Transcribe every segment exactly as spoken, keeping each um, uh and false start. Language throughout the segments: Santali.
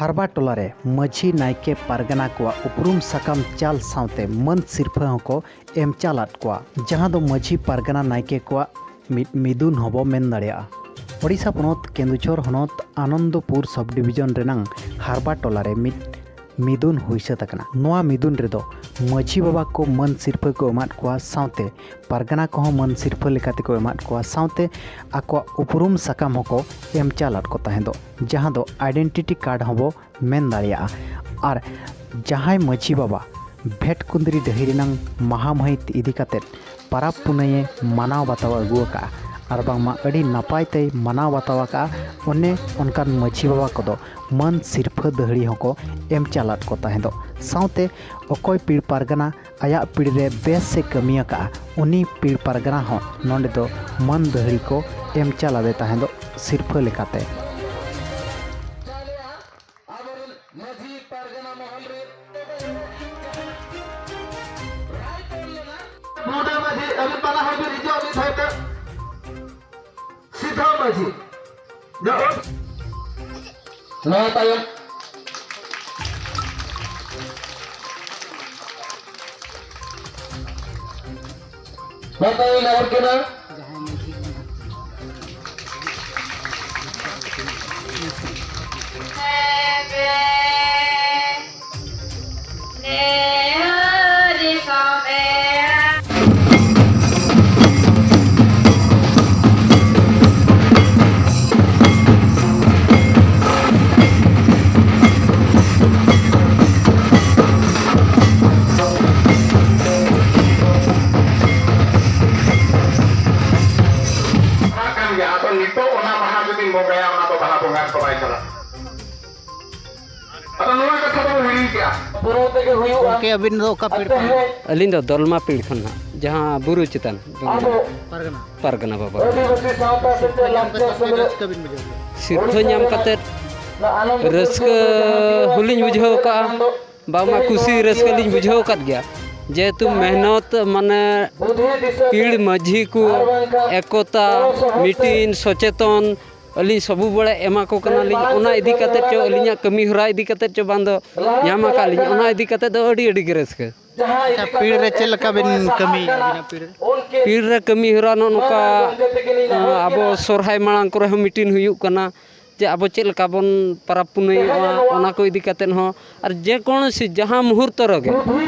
ᱦᱟᱨᱵᱟ ᱴᱚᱞᱟ ᱨᱮ ᱢᱟᱹᱡᱷᱤ, ᱱᱟᱭᱠᱮ, ᱯᱟᱨᱜᱟᱱᱟ ᱠᱚᱣᱟᱜ ᱩᱯᱨᱩᱢ ᱥᱟᱠᱟᱢ ᱪᱟᱞ ᱥᱟᱶᱛᱮ ᱢᱟᱹᱱ ᱥᱤᱨᱯᱷᱟᱹ ᱦᱚᱸᱠᱚ ᱮᱢ ᱪᱟᱞ ᱟᱫ ᱠᱚᱣᱟ, ᱡᱟᱦᱟᱸ ᱫᱚ ᱢᱟᱹᱡᱷᱤ, ᱯᱟᱨᱜᱟᱱᱟ, ᱱᱟᱭᱠᱮ ᱠᱚᱣᱟᱜ ᱢᱤᱫ ᱢᱤᱫᱩᱱ ᱦᱚᱸᱵᱚ ᱢᱮᱱ ᱫᱟᱲᱮᱭᱟᱜᱼᱟ᱾ ᱳᱰᱤᱥᱟ ᱯᱚᱱᱚᱛ ᱠᱮᱱᱫᱩᱡᱷᱚᱨ ᱦᱚᱱᱚᱛ ᱟᱱᱚᱱᱫᱚᱯᱩᱨ ᱥᱟᱵ ᱰᱤᱵᱤᱡᱚᱱ ᱨᱮᱱᱟᱝ ᱦᱟᱨᱵᱟ ᱴᱚᱞᱟ ᱨᱮ ᱢᱤᱫ ᱢᱤᱫᱩᱱ ᱦᱩᱭ ᱥᱟᱹᱛ ᱟᱠᱟᱱᱟ᱾ ᱱᱚᱣᱟ ᱢᱤᱫᱩᱱ ᱨᱮᱫᱚ ᱢᱟᱹᱡᱷᱤ ᱵᱟᱵᱟ ᱠᱚ ᱢᱟᱹᱱ ᱥᱤᱨᱯᱷᱟᱹ ᱠᱚ ᱮᱢᱟᱫ ᱠᱚᱣᱟ, ᱥᱟᱶᱛᱮ ᱯᱟᱨᱜᱟᱱᱟ ᱠᱚᱦᱚᱸ ᱢᱟᱹᱱ ᱥᱤᱨᱯᱷᱟᱹ ᱞᱮᱠᱟ ᱛᱮᱠᱚ ᱮᱢᱟᱫ ᱠᱚᱣᱟ, ᱥᱟᱶᱛᱮ ᱟᱠᱚᱣᱟᱜ ᱩᱯᱨᱩᱢ ᱥᱟᱠᱟᱢ ᱦᱚᱸᱠᱚ ᱮᱢ ᱪᱟᱞ ᱟᱫ ᱠᱚ ᱛᱟᱦᱮᱸᱫᱚᱜ, ᱡᱟᱦᱟᱸ ᱫᱚ ᱟᱭᱰᱮᱱᱴᱤᱴᱤ ᱠᱟᱨᱰ ᱦᱚᱸᱵᱚ ᱢᱮᱱ ᱫᱟᱲᱮᱭᱟᱜᱼᱟ᱾ ᱟᱨ ᱡᱟᱦᱟᱸᱭ ᱢᱟᱹᱡᱷᱤ ᱵᱟᱵᱟ ᱵᱷᱮᱴ ᱠᱩᱸᱫᱽᱨᱤ ᱰᱟᱹᱦᱤ ᱨᱮᱱᱟᱝ ᱢᱟᱦᱟ ᱢᱟᱹᱦᱤᱛ ᱤᱫᱤ ᱠᱟᱛᱮᱫ ᱯᱟᱨᱟᱵᱽ ᱯᱩᱱᱟᱹᱭᱮ ᱢᱟᱱᱟᱣ ᱵᱟᱛᱟᱣ ᱟᱹᱜᱩ ᱟᱠᱟᱫᱼᱟ, ᱟᱨ ᱵᱟᱝᱢᱟ ᱟᱹᱰᱤ ᱱᱟᱯᱟᱭ ᱛᱮᱭ ᱢᱟᱱᱟᱣ ᱵᱟᱛᱟᱣ ᱟᱠᱟᱫᱼᱟ, ᱚᱱᱮ ᱚᱱᱠᱟᱱ ᱢᱟᱹᱡᱷᱤ ᱵᱟᱵᱟ ᱠᱚᱫᱚ ᱢᱟᱹᱱ ᱥᱤᱨᱯᱷᱟᱹ ᱫᱟᱹᱦᱲᱤ ᱦᱚᱸᱠᱚ ᱮᱢ ᱪᱟᱞ ᱟᱫ ᱠᱚ ᱛᱟᱦᱮᱸᱫᱚᱜ᱾ ᱥᱟᱶᱛᱮ ᱚᱠᱚᱭ ᱯᱤᱲ ᱯᱟᱨᱜᱟᱱᱟ ᱟᱭᱟᱜ ᱯᱤᱲ ᱨᱮ ᱵᱮᱥ ᱮ ᱠᱟᱹᱢᱤ ᱟᱠᱟᱫᱼᱟ, ᱩᱱᱤ ᱯᱤᱲ ᱯᱟᱨᱜᱟᱱᱟ ᱦᱚᱸ ᱱᱚᱰᱮ ᱫᱚ ᱢᱟᱹᱱ ᱫᱟᱹᱦᱲᱤ ᱠᱚ ᱮᱢ ᱪᱟᱞ ᱟᱫᱮ ᱛᱟᱦᱮᱸᱫᱚᱜ ᱥᱤᱨᱯᱷᱟᱹ ᱞᱮᱠᱟᱛᱮ᱾ ᱟᱵᱚᱨᱮᱱ ᱢᱟᱹᱡᱷᱤ ᱯᱟᱨᱜᱟᱱᱟ ᱢᱚᱦᱚᱞ ᱨᱮ ᱱᱚᱰᱮ ᱢᱟᱹᱡᱷᱤ ᱟᱹᱵᱤᱱ ᱵᱟᱱᱟ ᱦᱚᱲ ᱵᱤᱱ ᱦᱤᱡᱩᱜᱼᱟ ᱢᱤᱫ ᱫᱷᱟᱣ ᱛᱮ᱾ ᱥᱤᱫᱷᱟᱹ ᱢᱟᱹᱡᱷᱤ᱾ ᱱᱚᱜᱼᱚᱭ ᱱᱚᱣᱟ ᱛᱟᱭᱚᱢ ᱱᱚᱣᱟ ᱛᱟᱭᱚᱢ ᱱᱟᱜᱚᱨ ᱠᱟᱱᱟ᱾ ᱠᱟᱱ ᱜᱮᱭᱟ᱾ ᱟᱫᱚ ᱱᱤᱛᱚᱜ ᱚᱱᱟ ᱵᱟᱦᱟ ᱡᱩᱫᱤᱢ ᱵᱚᱸᱜᱟᱭᱟ, ᱚᱱᱟ ᱫᱚ ᱵᱟᱦᱟ ᱵᱚᱸᱜᱟ ᱨᱮᱫᱚ ᱵᱟᱭ ᱪᱟᱞᱟᱜᱼᱟ᱾ ᱟᱫᱚ ᱱᱚᱣᱟ ᱠᱟᱛᱷᱟ ᱫᱚᱵᱚᱱ ᱦᱤᱲᱤᱧ ᱠᱮᱜᱼᱟ᱾ ᱯᱩᱨᱟᱹᱣ ᱛᱮᱜᱮ ᱦᱩᱭᱩᱜᱼᱟ᱾ ᱜᱚᱢᱠᱮ, ᱟᱹᱵᱤᱱ ᱫᱚ ᱚᱠᱟ ᱯᱤᱲ ᱠᱷᱚᱱ? ᱟᱹᱞᱤᱧ ᱫᱚ ᱫᱚᱞᱢᱟ ᱯᱤᱲ ᱠᱷᱚᱱ ᱦᱟᱸᱜ, ᱡᱟᱦᱟᱸ ᱵᱩᱨᱩ ᱪᱮᱛᱟᱱ ᱫᱚᱞᱢᱟ᱾ ᱟᱵᱚ ᱯᱟᱨᱜᱟᱱᱟ ᱵᱟᱵᱟ᱾ ᱟᱹᱫᱤᱵᱟᱹᱥᱤ ᱥᱟᱶᱛᱟ ᱥᱮᱪᱮᱫ ᱞᱟᱠᱪᱟᱨ ᱥᱮᱢᱞᱮᱫ ᱥᱤᱨᱯᱷᱟᱹ ᱧᱟᱢ ᱠᱟᱛᱮᱫ ᱨᱟᱹᱥᱠᱟᱹ ᱵᱤᱱ ᱵᱩᱡᱷᱟᱹᱣ ᱠᱮᱫᱟ? ᱨᱟᱹᱥᱠᱟᱹ ᱦᱚᱸᱞᱤᱧ ᱵᱩᱡᱷᱟᱹᱣ ᱠᱟᱜᱼᱟ, ᱵᱟᱝᱢᱟ ᱠᱩᱥᱤ ᱨᱟᱹᱥᱠᱟᱹ ᱞᱤᱧ ᱵᱩᱡᱷᱟᱹᱣ ᱟᱠᱟᱫ ᱜᱮᱭᱟ᱾ ᱡᱮᱦᱮᱛᱩ ᱢᱮᱦᱱᱚᱛ, ᱢᱟᱱᱮ, ᱯᱤᱲ ᱢᱟᱹᱡᱷᱤ ᱠᱚ ᱮᱠᱚᱛᱟ, ᱢᱤᱴᱤᱱ, ᱥᱚᱪᱮᱛᱚᱱ, ᱟᱹᱞᱤᱧ ᱥᱚᱵᱩ ᱵᱮᱲᱟ ᱮᱢᱟ ᱠᱚ ᱠᱟᱱᱟᱞᱤᱧ, ᱚᱱᱟ ᱤᱫᱤ ᱠᱟᱛᱮᱫ ᱪᱚ, ᱟᱹᱞᱤᱧᱟᱜ ᱠᱟᱹᱢᱤ ᱦᱚᱨᱟ ᱤᱫᱤ ᱠᱟᱛᱮᱫ ᱪᱚ ᱵᱟᱝ ᱫᱚ ᱧᱟᱢ ᱟᱠᱟᱫ ᱞᱤᱧ, ᱚᱱᱟ ᱤᱫᱤ ᱠᱟᱛᱮᱫ ᱫᱚ ᱟᱹᱰᱤ ᱟᱹᱰᱤ ᱜᱮ ᱨᱟᱹᱥᱠᱟᱹ᱾ ᱟᱪᱪᱷᱟ, ᱯᱤᱲ ᱨᱮ ᱪᱮᱫ ᱞᱮᱠᱟ ᱵᱤᱱ ᱠᱟᱹᱢᱤᱭᱟ ᱟᱹᱵᱤᱱᱟᱜ ᱯᱤᱲ ᱨᱮ? ᱯᱤᱲ ᱨᱮ ᱠᱟᱹᱢᱤ ᱦᱚᱨᱟ ᱱᱚᱜᱼᱚ ᱱᱚᱝᱠᱟ, ᱟᱵᱚ ᱥᱚᱨᱦᱟᱭ ᱢᱟᱲᱟᱝ ᱠᱚᱨᱮ ᱦᱚᱸ ᱢᱤᱴᱤᱝ ᱦᱩᱭᱩᱜ ᱠᱟᱱᱟ ᱡᱮ ᱟᱵᱚ ᱪᱮᱫ ᱞᱮᱠᱟ ᱵᱚᱱ ᱯᱟᱨᱟᱵᱽ ᱯᱩᱱᱟᱹᱭᱚᱜᱼᱟ, ᱚᱱᱟ ᱠᱚ ᱤᱫᱤ ᱠᱟᱛᱮᱫ ᱦᱚᱸ, ᱟᱨ ᱡᱮ ᱠᱳᱱᱳᱥᱤ ᱡᱟᱦᱟᱸ ᱢᱩᱦᱩᱨᱛᱚ ᱨᱮᱜᱮ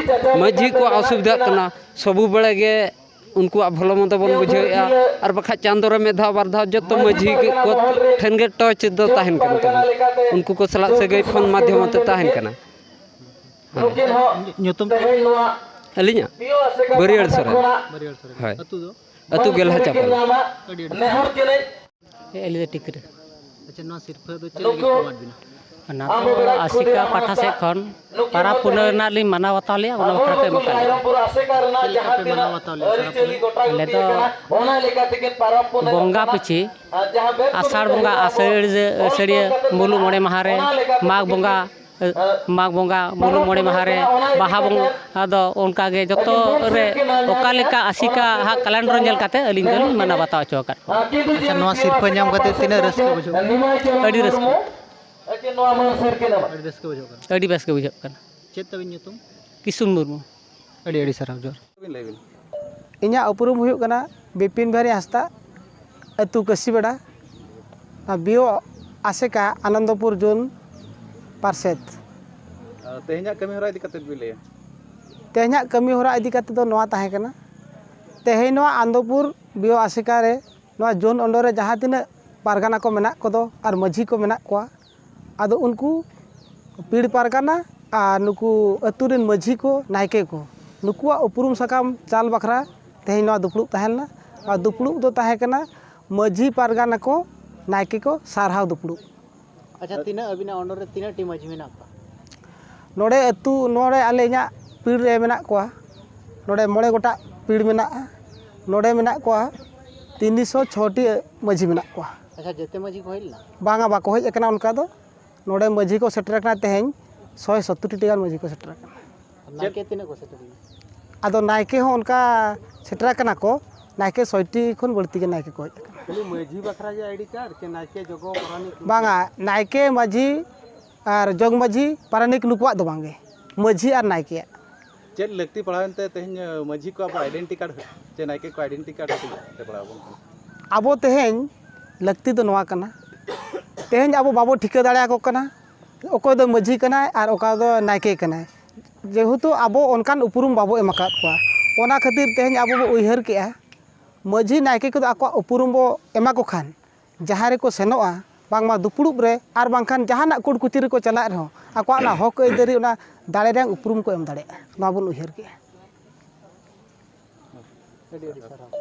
ᱢᱟᱹᱡᱷᱤ ᱠᱚᱣᱟᱜ ᱚᱥᱩᱵᱤᱫᱷᱟᱜ ᱠᱟᱱᱟ, ᱥᱚᱵᱩ ᱵᱮᱲᱟ ᱜᱮ ᱩᱱᱠᱩᱣᱟᱜ ᱵᱷᱚᱞᱚ ᱢᱚᱱᱫᱚ ᱵᱚᱱ ᱵᱩᱡᱷᱟᱹᱣᱮᱫᱼᱟ᱾ ᱟᱨ ᱵᱟᱠᱷᱟᱡ ᱪᱟᱸᱫᱳ ᱨᱮ ᱢᱤᱫ ᱫᱷᱟᱣ ᱵᱟᱨ ᱫᱷᱟᱣ ᱡᱚᱛᱚ ᱢᱟᱹᱡᱷᱤ ᱠᱚ ᱴᱷᱮᱱ ᱜᱮ ᱴᱚᱪ ᱫᱚ ᱛᱟᱦᱮᱱ ᱠᱟᱱ ᱛᱟᱵᱚᱱᱟ, ᱩᱱᱠᱩ ᱠᱚ ᱥᱟᱞᱟᱜ ᱥᱟᱹᱜᱟᱹᱭ ᱯᱷᱳᱱ ᱢᱟᱫᱽᱫᱷᱚᱢ ᱛᱮ ᱛᱟᱦᱮᱱ ᱠᱟᱱᱟ᱾ ᱦᱮᱸ᱾ ᱧᱩᱛᱩᱢ? ᱟᱹᱞᱤᱧᱟᱜ ᱵᱟᱹᱨᱤᱭᱟᱹᱲ ᱥᱚᱨᱮᱱ᱾ ᱵᱟᱹᱨᱤᱭᱟᱹᱲ ᱥᱚᱨᱮᱱ᱾ ᱦᱳᱭ᱾ ᱟᱹᱛᱩ ᱫᱚ? ᱟᱹᱛᱩ ᱜᱮᱞᱦᱟ ᱪᱟᱯᱟᱞ᱾ ᱟᱹᱰᱤ ᱟᱹᱰᱤ ᱥᱟᱨᱦᱟᱣ᱾ ᱮ, ᱮᱞᱤᱫᱟ ᱴᱤᱠᱨᱤ᱾ ᱟᱪᱪᱷᱟ, ᱱᱚᱣᱟ ᱥᱤᱨᱯᱷᱟᱹ ᱫᱚ ᱪᱮᱫ ᱞᱟᱹᱜᱤᱫ ᱠᱚ ᱮᱢᱟᱫ ᱵᱤᱱᱟ? ᱚᱱᱟ ᱫᱚ ᱟᱥᱮᱠᱟ ᱯᱟᱦᱴᱟ ᱥᱮᱫ ᱠᱷᱚᱱ ᱯᱟᱨᱟᱵᱽ ᱯᱩᱱᱟᱹᱭ ᱨᱮᱱᱟᱜ ᱞᱤᱧ ᱢᱟᱱᱟᱣ ᱵᱟᱛᱟᱣ ᱞᱮᱫᱼᱟ, ᱚᱱᱟ ᱵᱟᱠᱷᱨᱟ ᱛᱮ ᱮᱢ ᱟᱠᱟᱫ ᱞᱤᱧᱟ᱾ ᱪᱮᱫ ᱞᱮᱠᱟ ᱯᱮ ᱢᱟᱱᱟᱣ ᱵᱟᱛᱟᱣ ᱞᱮᱫᱼᱟ ᱯᱟᱨᱟᱵᱽ ᱯᱩᱱᱟᱹᱭ? ᱟᱞᱮ ᱫᱚ ᱵᱚᱸᱜᱟ ᱯᱤᱪᱷᱤ ᱟᱥᱟᱲ ᱵᱚᱸᱜᱟ ᱟᱹᱥᱟᱹᱲᱤᱭᱟᱹ, ᱟᱹᱥᱟᱹᱲᱤᱭᱟᱹ ᱢᱩᱞᱩᱜ ᱢᱚᱬᱮ ᱢᱟᱦᱟ ᱨᱮ, ᱢᱟᱜᱽ ᱵᱚᱸᱜᱟ ᱢᱟᱜᱽ ᱵᱚᱸᱜᱟ ᱢᱩᱞᱩᱜ ᱢᱚᱬᱮ ᱢᱟᱦᱟ ᱨᱮ, ᱵᱟᱦᱟ ᱵᱚᱸᱜᱟ ᱫᱚ ᱚᱱᱠᱟ ᱜᱮ ᱡᱚᱛᱚ ᱨᱮ ᱚᱠᱟ ᱞᱮᱠᱟ ᱟᱥᱮᱠᱟ ᱦᱟᱸᱜ ᱠᱮᱞᱮᱱᱰᱟᱨ ᱧᱮᱞ ᱠᱟᱛᱮ ᱟᱹᱞᱤᱧ ᱫᱚᱞᱤᱧ ᱢᱟᱱᱟᱣ ᱵᱟᱛᱟᱣ ᱦᱚᱪᱚ ᱟᱠᱟᱫ ᱠᱚᱣᱟ᱾ ᱟᱪᱪᱷᱟ, ᱱᱚᱣᱟ ᱥᱤᱨᱯᱷᱟᱹ ᱧᱟᱢ ᱠᱟᱛᱮ ᱛᱤᱱᱟᱹᱜ ᱨᱟᱹᱥᱠᱟᱹ ᱵᱩᱡᱷᱟᱹᱜ ᱠᱟᱱᱟ? ᱟᱹᱰᱤ ᱨᱟᱹᱥᱠᱟᱹ᱾ ᱟᱹᱰᱤ ᱨᱟᱹᱥᱠᱟᱹ ᱵᱩᱡᱷᱟᱹᱜ ᱠᱟᱱᱟ᱾ ᱟᱹᱰᱤ ᱵᱮᱥ ᱜᱮ ᱵᱩᱡᱷᱟᱹᱜ ᱠᱟᱱᱟ᱾ ᱪᱮᱫ ᱛᱟᱵᱤᱱ ᱧᱩᱛᱩᱢ? ᱠᱤᱥᱩᱱ ᱢᱩᱨᱢᱩ᱾ ᱟᱹᱰᱤ ᱟᱹᱰᱤ ᱥᱟᱨᱦᱟᱣ, ᱡᱚᱦᱟᱨ᱾ ᱤᱧᱟᱹᱜ ᱩᱯᱨᱩᱢ ᱦᱩᱭᱩᱜ ᱠᱟᱱᱟ ᱵᱤᱯᱤᱱ ᱵᱤᱦᱟᱨᱤ ᱦᱟᱸᱥᱫᱟ, ᱟᱹᱛᱩ ᱠᱟᱹᱥᱤᱵᱮᱲᱟ, ᱵᱤᱭᱳ ᱟᱥᱮᱠᱟ, ᱟᱱᱚᱱᱫᱚᱯᱩᱨ ᱡᱳᱱ ᱯᱟᱨᱥᱮᱛ᱾ ᱟᱨ ᱛᱮᱦᱮᱧᱟᱜ ᱠᱟᱹᱢᱤ ᱦᱚᱨᱟ ᱤᱫᱤ ᱠᱟᱛᱮᱫ ᱵᱤᱱ ᱞᱟᱹᱭᱟ? ᱛᱮᱦᱮᱧᱟᱜ ᱠᱟᱹᱢᱤ ᱦᱚᱨᱟ ᱤᱫᱤ ᱠᱟᱛᱮᱫ ᱫᱚ ᱱᱚᱣᱟ ᱛᱟᱦᱮᱸ ᱠᱟᱱᱟ, ᱛᱮᱦᱮᱧ ᱱᱚᱣᱟ ᱟᱱᱚᱱᱫᱚᱯᱩᱨ ᱵᱤᱭᱳ ᱟᱥᱮᱠᱟ ᱨᱮ, ᱱᱚᱣᱟ ᱡᱳᱱ under ᱨᱮ ᱡᱟᱦᱟᱸ ᱛᱤᱱᱟᱹᱜ ᱯᱟᱨᱜᱟᱱᱟ ᱠᱚ ᱢᱮᱱᱟᱜ ᱠᱚᱫᱚ ᱟᱨ ᱢᱟᱹᱡᱷᱤ ᱠᱚ ᱢᱮᱱᱟᱜ ᱠᱚᱣᱟ, ᱟᱫᱚ ᱩᱱᱠᱩ ᱯᱤᱲ ᱯᱟᱨᱜᱟᱱᱟ ᱟᱨ ᱱᱩᱠᱩ ᱟᱹᱛᱩ ᱨᱮᱱ ᱢᱟᱹᱡᱷᱤ ᱠᱚ, ᱱᱟᱭᱠᱮ ᱠᱚ, ᱱᱩᱠᱩᱣᱟᱜ ᱩᱯᱨᱩᱢ ᱥᱟᱠᱟᱢ ᱪᱟᱞ ᱵᱟᱠᱷᱨᱟ ᱛᱮᱦᱮᱧ ᱱᱚᱣᱟ ᱫᱩᱯᱲᱩᱵ ᱛᱟᱦᱮᱸ ᱞᱮᱱᱟ᱾ ᱟᱨ ᱫᱩᱯᱲᱩᱵ ᱫᱚ ᱛᱟᱦᱮᱸ ᱠᱟᱱᱟ ᱢᱟᱹᱡᱷᱤ ᱯᱟᱨᱜᱟᱱᱟ ᱠᱚ, ᱱᱟᱭᱠᱮ ᱠᱚ ᱥᱟᱨᱦᱟᱣ ᱫᱩᱯᱲᱩᱵ᱾ ᱟᱪᱪᱷᱟ, ᱛᱤᱱᱟᱹᱜ ᱟᱹᱵᱤᱱᱟᱜ under ᱨᱮ ᱛᱤᱱᱟᱹᱜ ᱴᱤ ᱢᱟᱹᱡᱷᱤ ᱢᱮᱱᱟᱜ ᱠᱚᱣᱟ? ᱱᱚᱰᱮ ᱟᱹᱛᱩ, ᱱᱚᱰᱮ ᱟᱞᱮ ᱤᱧᱟᱹᱜ ᱯᱤᱲ ᱨᱮ ᱢᱮᱱᱟᱜ ᱠᱚᱣᱟ, ᱱᱚᱰᱮ ᱢᱚᱬᱮ ᱜᱚᱴᱟᱜ ᱯᱤᱲ ᱢᱮᱱᱟᱜᱼᱟ᱾ ᱱᱚᱰᱮ ᱢᱮᱱᱟᱜ ᱠᱚᱣᱟ ᱛᱤᱱᱥᱚ ᱪᱷᱚ ᱴᱤ ᱢᱟᱹᱡᱷᱤ ᱢᱮᱱᱟᱜ ᱠᱚᱣᱟ᱾ ᱟᱪᱪᱷᱟ, ᱡᱚᱛᱚ ᱢᱟᱹᱡᱷᱤ ᱠᱚ ᱦᱮᱡ ᱞᱮᱱᱟ? ᱵᱟᱝᱟ, ᱵᱟᱠᱚ ᱦᱮᱡ ᱟᱠᱟᱱᱟ ᱚᱱᱠᱟ ᱫᱚ᱾ ᱱᱚᱰᱮ ᱢᱟᱹᱡᱷᱤ ᱠᱚ ᱥᱮᱴᱮᱨ ᱟᱠᱟᱱᱟ ᱛᱮᱦᱮᱧ ᱥᱚᱭ ᱥᱚᱛᱛᱚᱨ ᱴᱤ ᱜᱟᱱ ᱢᱟᱹᱡᱷᱤ ᱠᱚ ᱥᱮᱴᱮᱨ ᱟᱠᱟᱱᱟ᱾ ᱱᱟᱭᱠᱮ ᱛᱤᱱᱟᱹᱜ ᱠᱚ ᱥᱮᱴᱮᱨ ᱞᱮᱱᱟ? ᱟᱫᱚ ᱱᱟᱭᱠᱮ ᱦᱚᱸ ᱚᱱᱠᱟ ᱥᱮᱴᱮᱨ ᱟᱠᱟᱱᱟ ᱠᱚ, ᱱᱟᱭᱠᱮ ᱥᱚᱭ ᱴᱤ ᱠᱷᱚᱱ ᱵᱟᱹᱲᱛᱤ ᱜᱮ ᱱᱟᱭᱠᱮ ᱠᱚ ᱦᱮᱡ ᱟᱠᱟᱱᱟ᱾ ᱠᱷᱟᱹᱞᱤ ᱢᱟᱹᱡᱷᱤ ᱵᱟᱠᱷᱨᱟ ᱜᱮ ᱟᱭᱰᱤ ᱠᱟᱨᱰ ᱪᱮ ᱱᱟᱭᱠᱮ, ᱡᱚᱜᱚ, ᱯᱟᱨᱟᱱᱤᱠ? ᱵᱟᱝᱟ, ᱱᱟᱭᱠᱮ, ᱢᱟᱹᱡᱷᱤ ᱟᱨ ᱡᱚᱜᱽ ᱢᱟᱹᱡᱷᱤ, ᱯᱟᱨᱟᱱᱤᱠ, ᱱᱩᱠᱩᱣᱟᱜ ᱫᱚ ᱵᱟᱝᱜᱮ, ᱢᱟᱹᱡᱷᱤ ᱟᱨ ᱱᱟᱭᱠᱮᱭᱟᱜ᱾ ᱪᱮᱫ ᱞᱟᱹᱠᱛᱤ ᱯᱟᱲᱟᱣᱮᱱ ᱛᱮ ᱛᱮᱦᱮᱧ ᱢᱟᱹᱡᱷᱤ ᱠᱚ ᱟᱵᱚ ᱟᱭᱰᱮᱱᱴᱤ ᱠᱟᱨᱰ ᱪᱮ ᱱᱟᱭᱠᱮ ᱠᱚ ᱟᱭᱰᱮᱱᱴᱤ ᱠᱟᱨᱰ ᱦᱟᱹᱴᱤᱧ ᱛᱮ ᱯᱟᱲᱟᱣ ᱟᱵᱚᱱ ᱠᱟᱱᱟ? ᱟᱵᱚ ᱛᱮᱦᱮᱧ ᱞᱟᱹᱠᱛᱤ ᱫᱚ ᱱᱚᱣᱟ ᱠᱟᱱᱟ, ᱛᱮᱦᱮᱧ ᱟᱵᱚ ᱵᱟᱵᱚ ᱴᱷᱤᱠᱟᱹ ᱫᱟᱲᱮᱭᱟᱠᱚ ᱠᱟᱱᱟ ᱚᱠᱚᱭ ᱫᱚ ᱢᱟᱹᱡᱷᱤ ᱠᱟᱱᱟᱭ ᱟᱨ ᱚᱠᱟ ᱫᱚ ᱱᱟᱭᱠᱮ ᱠᱟᱱᱟᱭ, ᱡᱮᱦᱮᱛᱩ ᱟᱵᱚ ᱚᱱᱠᱟᱱ ᱩᱯᱨᱩᱢ ᱵᱟᱵᱚ ᱮᱢ ᱟᱠᱟᱫ ᱠᱚᱣᱟ᱾ ᱚᱱᱟ ᱠᱷᱟᱹᱛᱤᱨ ᱛᱮᱦᱮᱧ ᱟᱵᱚ ᱵᱚ ᱩᱭᱦᱟᱹᱨ ᱠᱮᱜᱼᱟ, ᱢᱟᱹᱡᱷᱤ ᱱᱟᱭᱠᱮ ᱠᱚᱫᱚ ᱟᱠᱚᱣᱟᱜ ᱩᱯᱨᱩᱢ ᱵᱚ ᱮᱢᱟ ᱠᱚ ᱠᱷᱟᱱ, ᱡᱟᱦᱟᱸ ᱨᱮᱠᱚ ᱥᱮᱱᱚᱜᱼᱟ, ᱵᱟᱝᱢᱟ ᱫᱩᱯᱲᱩᱵ ᱨᱮ ᱟᱨ ᱵᱟᱝᱠᱷᱟᱱ ᱡᱟᱦᱟᱱᱟᱜ ᱠᱳᱨᱴ ᱠᱚᱪᱟᱹᱨᱤ ᱠᱚ ᱪᱟᱞᱟᱜ ᱨᱮᱦᱚᱸ, ᱟᱠᱚᱣᱟᱜ ᱚᱱᱟ ᱦᱚᱠ ᱟᱹᱭᱫᱟᱹᱨᱤ, ᱚᱱᱟ ᱫᱟᱲᱮ ᱨᱮᱭᱟᱜ ᱩᱯᱨᱩᱢ ᱠᱚ ᱮᱢ ᱫᱟᱲᱮᱭᱟᱜᱼᱟ, ᱱᱚᱣᱟ ᱵᱚᱱ ᱩᱭᱦᱟᱹᱨ ᱠᱮᱜᱼᱟ᱾ ᱟᱹᱰᱤ ᱟᱹᱰᱤ ᱥᱟᱨᱦᱟᱣ᱾